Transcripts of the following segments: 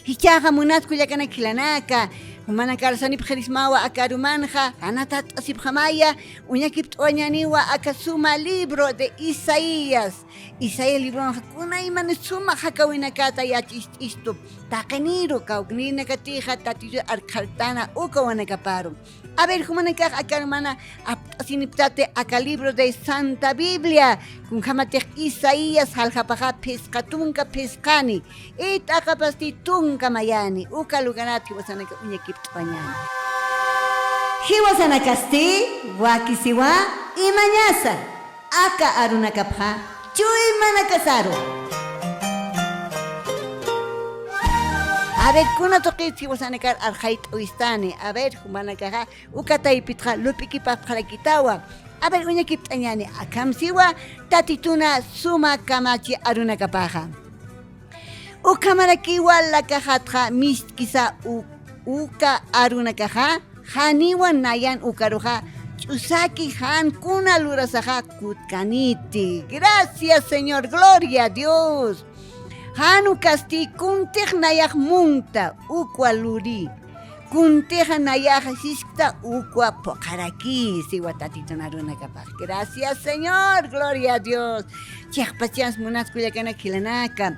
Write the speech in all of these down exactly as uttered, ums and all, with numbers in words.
Jichhaxa munat kullakanak jilanaka, jumanakar sarnipxirismawa aka arumanxa, janat jatt'asipxamaya, uñakipt'awañäniwa aka suma libro de Isaías. Isaías libronxa kunayman suma jakawinakata yachist'istu, taqiniru kawknïrinakatixa Tatitu arkxarktana uka wawanakaparu. A ver, jumanakax aka arumana apt'asiniptati aka libro de Santa Biblia, kunjamatix Isaías jaljapaxa phisqa tunka phisqani, it'aqapasti tunka mayani, uka lugarat jiwasanaka uñakipt'awañäni. Jiwasanakasti wakisiwa imañasa aka arunakapxa chuymanakasaru. A ver, kuna tuqit jiwasanakar arxayt'awistani. A ver, jumanakaxa uka taypitxa lup'ikipapxarakitawa. A ver, uñakipt'añäni, akham siwa Tatituna suma kamachi arunakapaxa. Ukhamarakiwa lakaxatxa mistkisa u-, uka arunakaxa, janiwa nayan ukaruxa ch'usaki jan kuna lurasaxa kutkaniti. Gracias, Señor. Gloria a Dios. Jan ukasti kuntix nayax munkta ukwa luri. Kuntixa nayax jiskta ukwa phuqharaki, siwa Tatitun arunakapax. Gracias, Señor. Gloria a Dios. Chiqpachans munat kullakanak jilanaka.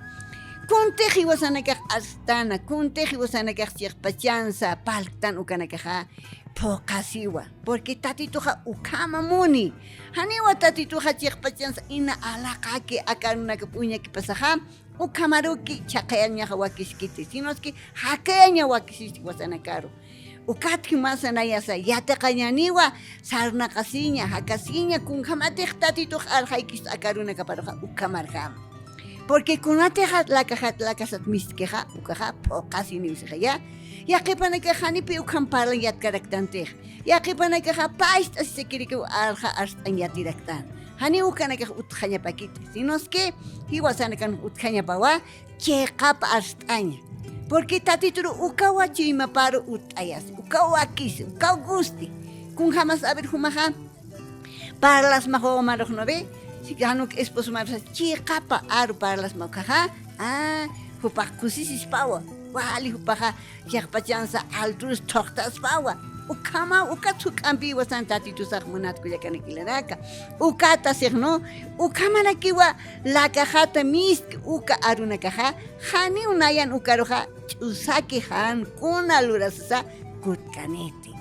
Kuntix jiwasanakax arstana, kuntix jiwasanakax chiqpachansa parlktan ukanakaxa phuqhasiwa. Porque Tatituxa ukhama muni. Janiwa Tatituxa chiqpachansa ina alaqaki aka arunakap uñakipasaxa, ukhamaruki chhaqhayañaxa wakiskiti, sino es que jakayaña wakisisti jiwasanakaru. Ukat jumasa nayasa yatiqañäniwa, sarnaqasiña, jakasiña, kunjamatix Tatitux arxaykistu aka arunakaparuxa ukhamarjama. Porque kunatixa lakaxat, lakasat mistkixa, ukaxa phuqhasiniw sixaya. Yaqhipanakax janipi ukham parlan yatkaraktantixa. Yaqhipanakaxa past'asisakirikiw arxa arst'añ yatiraktan. Janiw ukanakax utjañapakiti, sino es que jiwasanakan utjañapawa, chiqap arst'aña. Porque Tatituru ukawa chuymaparu utt'ayasi, ukaw wakisi, ukaw gusti. Kunjamas, a ver, jumaxa parlasmax wawa marux, ¿no ve? Si jan uk esposo marux chiqapa aru parlasma ukaxa, ah, jupax kusisispawa, wali jupaxa chiqpachansa alturus thuqtaspawa. Ukhamaw, ukat juk'ampi jiwasan Tatitusax munat kullakanak jilanaka. Ukata sixnu, ukhamarakiwa lakaxata mistki uka arunakaxa, janiw nayan ukaruxa ch'usaki jan kuna lurasasa kutkaniti.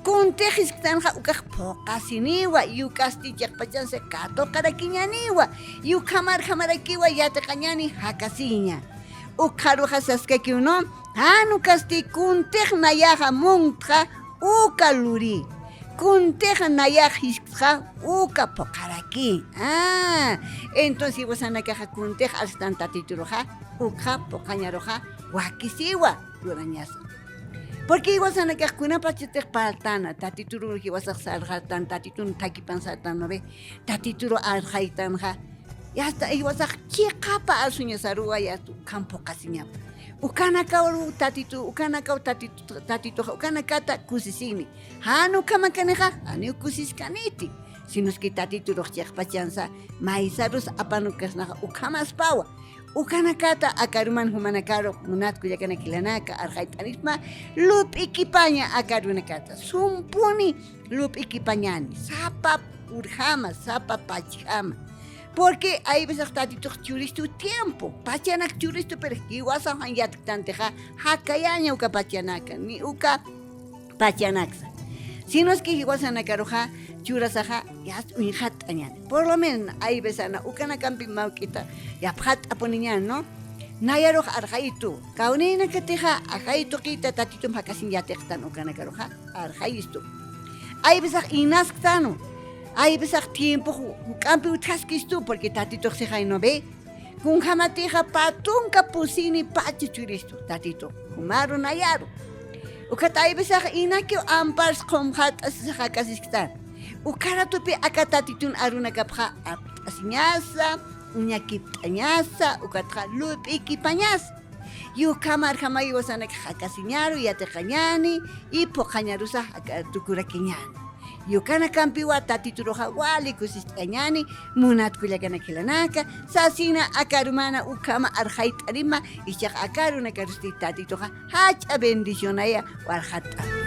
Kuntix jisktanxa ukax phuqhasiniwa, yukasti chiqpachansa katuqarakiñäniwa, yukhamarjamarakiwa yatiqañäni jakasiña. Ukxaruxa saskakiw, ¿no? Jan ukasti kuntix nayaxa munktxa uka luri. Kuntix nayax jisktxa uka phuqharaki. Ah, entonces jiwasanakaxa kuntix arstan Tatituruxa, ukxa phuqhañaruxa wakisiwa lurañasa. Porque jiwasanakax kunapachatix parltana, Tatituru jiwasax sarxartan, Tatitun thakipan sartan, ¿no ve? Tatituru arxaytanxa. Yasta jiwasax chiqapa arsuñasaruwa, yasta ukham phuqhasiñapa. Ukanakaw Tatitu, ukanakaw Tatitu, Tatituxa ukanakata kusisini. Jan ukhamakanixa, janiw kusiskaniti. Sino es que Tatiturux chiqpachansa maysarus apanukasnaxa ukhamaspawa. Ukanakata aka aruman jumanakaru munat kullakanak jilanaka arxayt'anisma, lup'ikipaña aka arunakata. Sumpuni lup'ikipañäni, sapa urjama, sapa pachjama. Porque hay veces Tatitux churistu tiempo, pachanak churistu, pero jiwasax jan yatktantixa, jakayaña uka pachanaka, ni uka pachanaksa. Sino es que jiwasanakaruxa churasaxa, yast uñxatt'añäni. Por lo menos, hay veces ana ukanakampi mawk'ita yapxatt'apuniñäni, ¿no? Nayarux arxayitu, kawninakatixa ajay tuqita Tatitum jakasiñ yatiqtan ukanakaruxa arxayistu. Hay veces inasktanu, hay veces tiempo ju-, juk'ampi utjaskistu, porque Tatitux sixay, ¿no ve? Kunjamatixa pä tunka pusini pacha churistu Tatitu, jumaru nayaru. Ukat hay veces inakiw ampars qhumxat'asisa jakasisktan. Uka ratupi aka Tatitun arunakapxa apt'asiñasa, uñakipt'añasa, ukatxa lup'ikipañasa. Yukhamarjamay jiwasanakax jakasiñaru, yatiqañäni, y phuqhañarusa jaka-, tukurakiñäni. Yukanakampiwa tatituruxa wali kusist'añani. Munat kullakanaka jilanaka, sasina akarumana ukhama arxayt'arima. Ichax akarunakarusti tatituxa jach'a bendicionaya walxatt'aru.